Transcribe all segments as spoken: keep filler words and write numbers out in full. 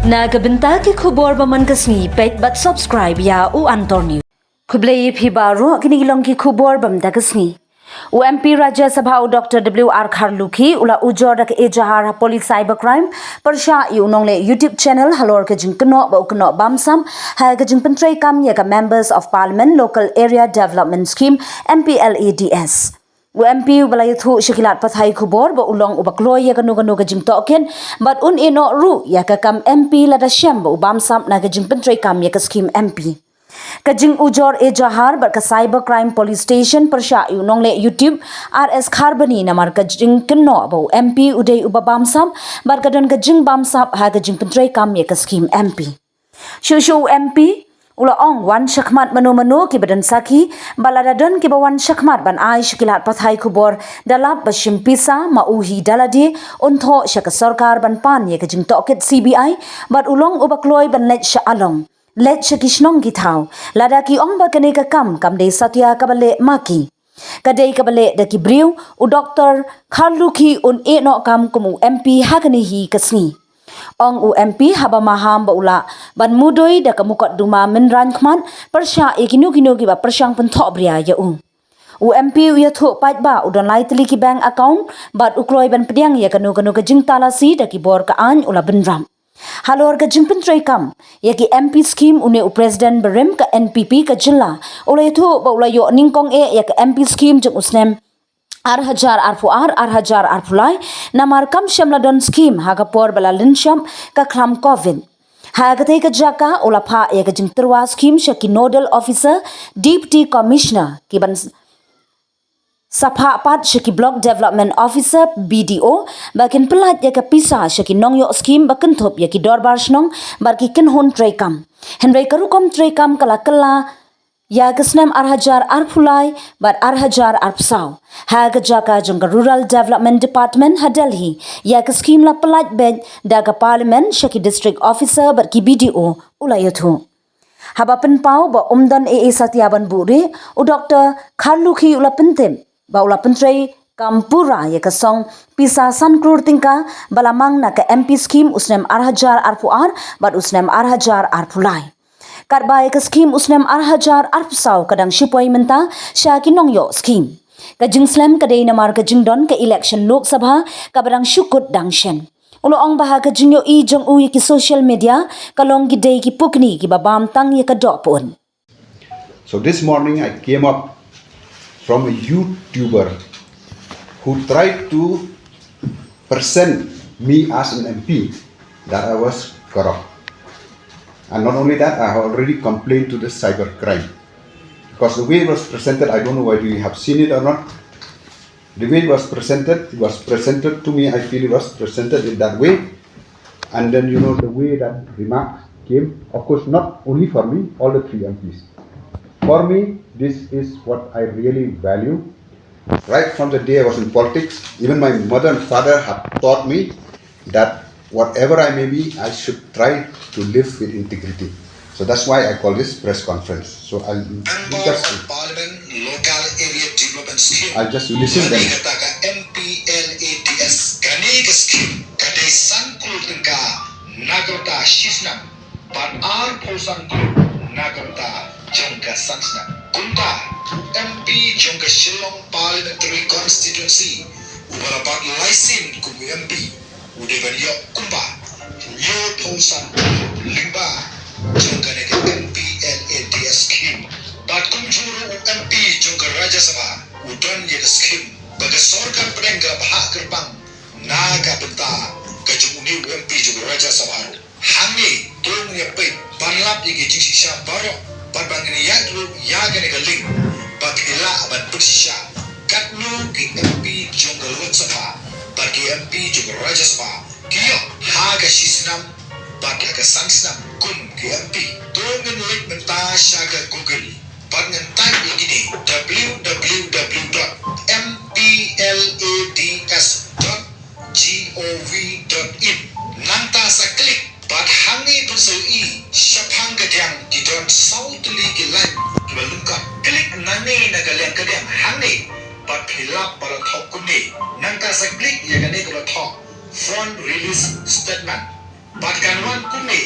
Na ka bynta ki khubor ba man ka sngi, peit bad subscribe ïa u Antor News. Khublei ïa phi baroh, kine ki long ki khubor ba mynta ka sngi. U M P Rajya Sabha u Doctor W R Kharlukhi u la ujor da ka ejahar ha Police Cyber Crime pyrshah ïa u nongleh YouTube channel halor ka jingkynnoh ba u kynnoh bamsap ha ka jingpyntreikam ïa ka Members of Parliament Local Area Development Scheme, M P L A D S. U M P uba la ïathuh sha ki lad pathai khubor ba u long uba kloi ïa kano kano ka jingtohkit bad un ïehnoh ruh ïa ka kam M P lada shem ba u bamsap na ka jingpyntreikam ïa ka skhim M P. Ka jingujor ejahar bad ka Cyber Crime Police Station pyrshah ïa u nongleh YouTube R S Kharbani namar ka jingkynnoh ba u M P u dei uba bamsap bad ka don ka jingbamsap ha ka jingpyntreikam ïa ka skhim M P. Shuh shuh u M P u la ong, wan shakhmat mano mano kiba don sakhi, ba lada don kiba wan shakhmat ban ai sha ki lad pathai khubor da lap ba shim pisa, ma u hi da lade un thoh sha ka sorkar ban pan ïa ka jingtohkit C B I bad u long uba kloi ban leit sha along, leit sha ki shnong ki thaw. Lada ki ong ba kane ka kam kam dei satia kaba leh ma ki, ka dei kaba leh da ki briew, u Doctor Kharlukhi un ïehnoh kam kum u M P ha kane hi ka sngi. Ong u M P haba maham ba u lah ban mudui da ka mukotduma mynrang khmat pyrshah ïa kino kino kiba pyrshang pynthohbria ïa u. U M P u ïathuh pat ba u don lai tylli ki bank account bad u kloi ban pdiang ïa kano kano ka jingtalasi da ki bor ka aiñ u la bynrap. Halor ka jingpyntreikam ïa ki M P scheme, une u President barim ka N P P ka jylla u la ïathuh ba u la ïoh nyngkong eh ïa ka M P scheme jong u snem ar hajar arphew ar, ar hajar arphew lai, namar kam shym la don scheme ha ka por ba la lynshop ka khlam Covid. Ha katei ka jaka u la phah ïa ka jingtyrwa scheme sha ki Nodal Officer, Deputy Commissioner, ki ban s- sa phah pat sha ki Block Development Officer, B D O, ba kin pyllait ïa ka pisa sha ki nongïoh scheme ba kynthup ïa ki dorbar shnong bad ki kynhun treikam. Hynrei ka rukom treikam ka la kylla ïa ka snem ar hajar arphew lai bad ar hajar arphew saw. Ha ka jaka jong ka Rural Development Department ha Delhi, ïa ka scheme la pyllait beit da ka Parliament sha ki District Officer bad ki B D O, u la ïathuh. Haba pynpaw ba um don ei ei satia ban buhrieh, u Doctor Kharlukhi u la pyntip ba u la pyntreikam pura ïa ka song pisa san klur tyngka ba la mang na ka M P scheme u snem ar hajar arphew ar bad u snem ar hajar arphew lai. Katba ïa ka scheme u snem ar hajar arphew saw ka dang shu poi mynta sha ki nongïoh scheme. Ka jingslem ka dei namar ka jingdon ka election Lok Sabha kaba dang shu kut dang shen. U la ong ba ha ka jingïohi jong u ïa ki social media, ka long ki dei ki pukni kiba bam tang ïa ka dohpud. So this morning I came up from a YouTuber who tried to present me as an M P that I was corrupt. And not only that, I have already complained to the cyber crime. Because the way it was presented, I don't know whether you have seen it or not. The way it was presented, it was presented to me, I feel it was presented in that way. And then, you know, the way that remark came, of course, not only for me, all the three M Ps. For me, this is what I really value. Right from the day I was in politics, even my mother and father have taught me that whatever I may be, I should try to live with integrity. So that's why I call this press conference. So I'll Member just, of Parliament Local Area Development Scheme. I'll just listen Kane them. Kata ka M P L A D S. Kane ka scheme ka dei san klur tyngka na ka bynta shi snem bad arphew san klur na ka bynta jong ka san snem. Kumta u M P jong ka Shillong Parliamentary Constituency uba la bat laisin kum u M P u dei ban ïoh kumba hynñiewphew san lyngba jong kane ka M P L A D S scheme. Bad kumjuh ruh u M P jong ka Rajya Sabha u don ïa ka scheme ba ka sorkar pdeng ka la bhah kyrpang na ka bynta ka jong une u M P jong ka Rajya Sabha ruh. Hangne to ngin ïa peit ban lap ïa ki jingshisha baroh bad ba ngin ïaid ruh ïa kane ka link ba phi lah ban pynshisha katno ki M P jong ka Lok Sabha bad ki M P jong ka Rajya Sabha ki ïoh ha ka shi snem bad ha ka san snem kum ki M P. To ngin leit mynta sha ka Google bad ngin type ïa kine, W W W dot M P L A D S dot gov dot in. Nangta sa click bad hangne phin sa ïohi shaphang kadiang ki don saw tylli ki line kiba lyngkot. Click nangne na ka liang kadiang hangne bad phi lap ba la thoh kumne. Nangta sa click ïa kane kaba la thoh fund release statement bad kan wan Hangne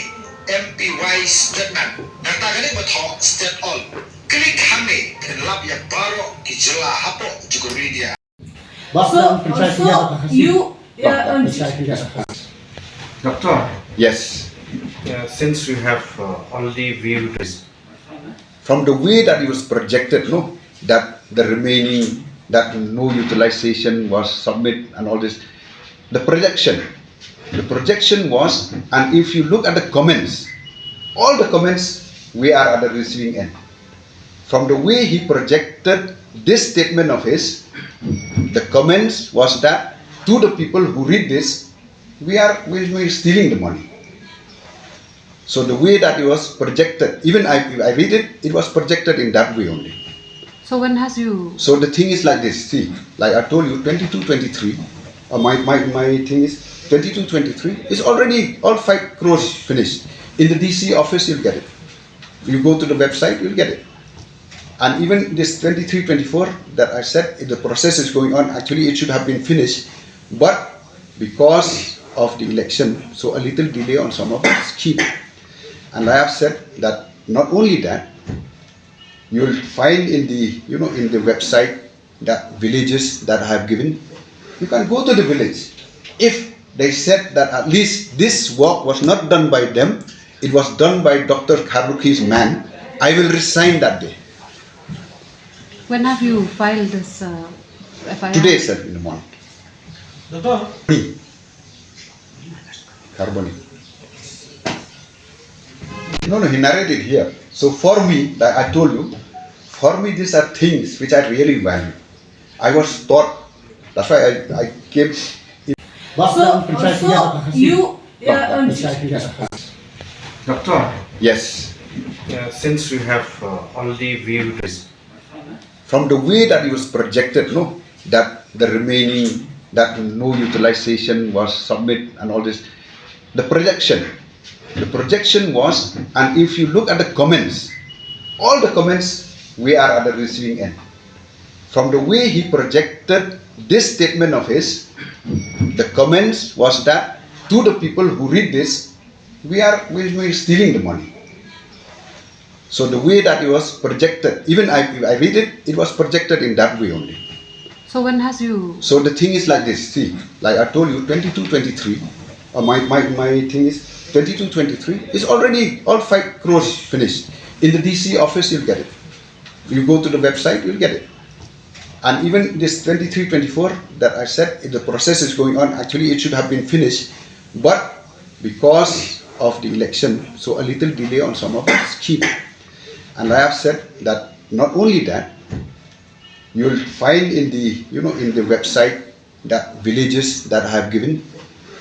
M P Y statement. Nangta kane ba thoh state all. Klik hangne phin lap ïa baroh ki jylla hapoh jong ka Ri India. So, so you, yeah, um, Doctor, yes, uh, since you have uh, already viewed this, from the way that it was projected, no, that the remaining, that no utilization was submit and all this, the projection, the projection was, and if you look at the comments, all the comments, we are at the receiving end. From the way he projected this statement of his, the comments was that to the people who read this, we are we, we're stealing the money. So the way that it was projected, even I, I read it, it was projected in that way only. So when has you? So the thing is like this. See, like I told you, twenty-two, twenty-three. Uh, my, my, my thing is twenty-two, twenty-three is already all five crores finished. In the D C office, you'll get it. You go to the website, you'll get it. And even this twenty-three, twenty-four that I said, the process is going on. Actually, it should have been finished, but because of the election, so a little delay on some of the scheme. And I have said that not only that, you'll find in the, you know, in the website that villages that I have given, you can go to the village. If they said that at least this work was not done by them, it was done by Doctor Kharlukhi's man, I will resign that day. When have you filed this uh, F I R? Today itself in the morning. Doctor, Carboni. No, no, he narrated here. So for me, like I told you, for me these are things which I really value. I was taught, that's why I, I came. So, so you, yeah, um, Doctor, yes, uh, since you have uh, already viewed this, from the way that it was projected, no, that the remaining, that no utilization was submit and all this, the projection, the projection was, and if you look at the comments, all the comments, we are at the receiving end. From the way he projected this statement of his, the comments was that to the people who read this, we are we, we're stealing the money. So the way that it was projected, even I, I read it, it was projected in that way only. So when has you? So the thing is like this. See, like I told you, twenty-two, twenty-three. Uh, my, my, my thing is twenty-two, twenty-three is already all five crores finished. In the D C office, you'll get it. You go to the website, you'll get it. And even this twenty-three, twenty-four that I said, the process is going on. Actually, it should have been finished, but because of the election, so a little delay on some of the scheme. And I have said that not only that, you'll find in the, you know, in the website that villages that I have given,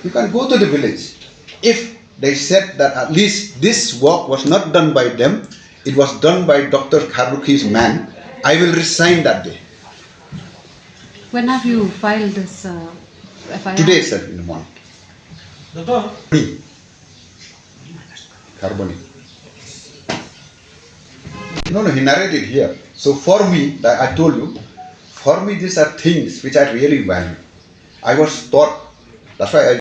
you can go to the village. If they said that at least this work was not done by them, it was done by Doctor Kharlukhi's man, I will resign that day. When have you filed this uh, F I R? Today itself in the morning. Doctor, Carboni. No, no, he narrated here. So for me, like I told you, for me these are things which I really value. I was taught, that's why I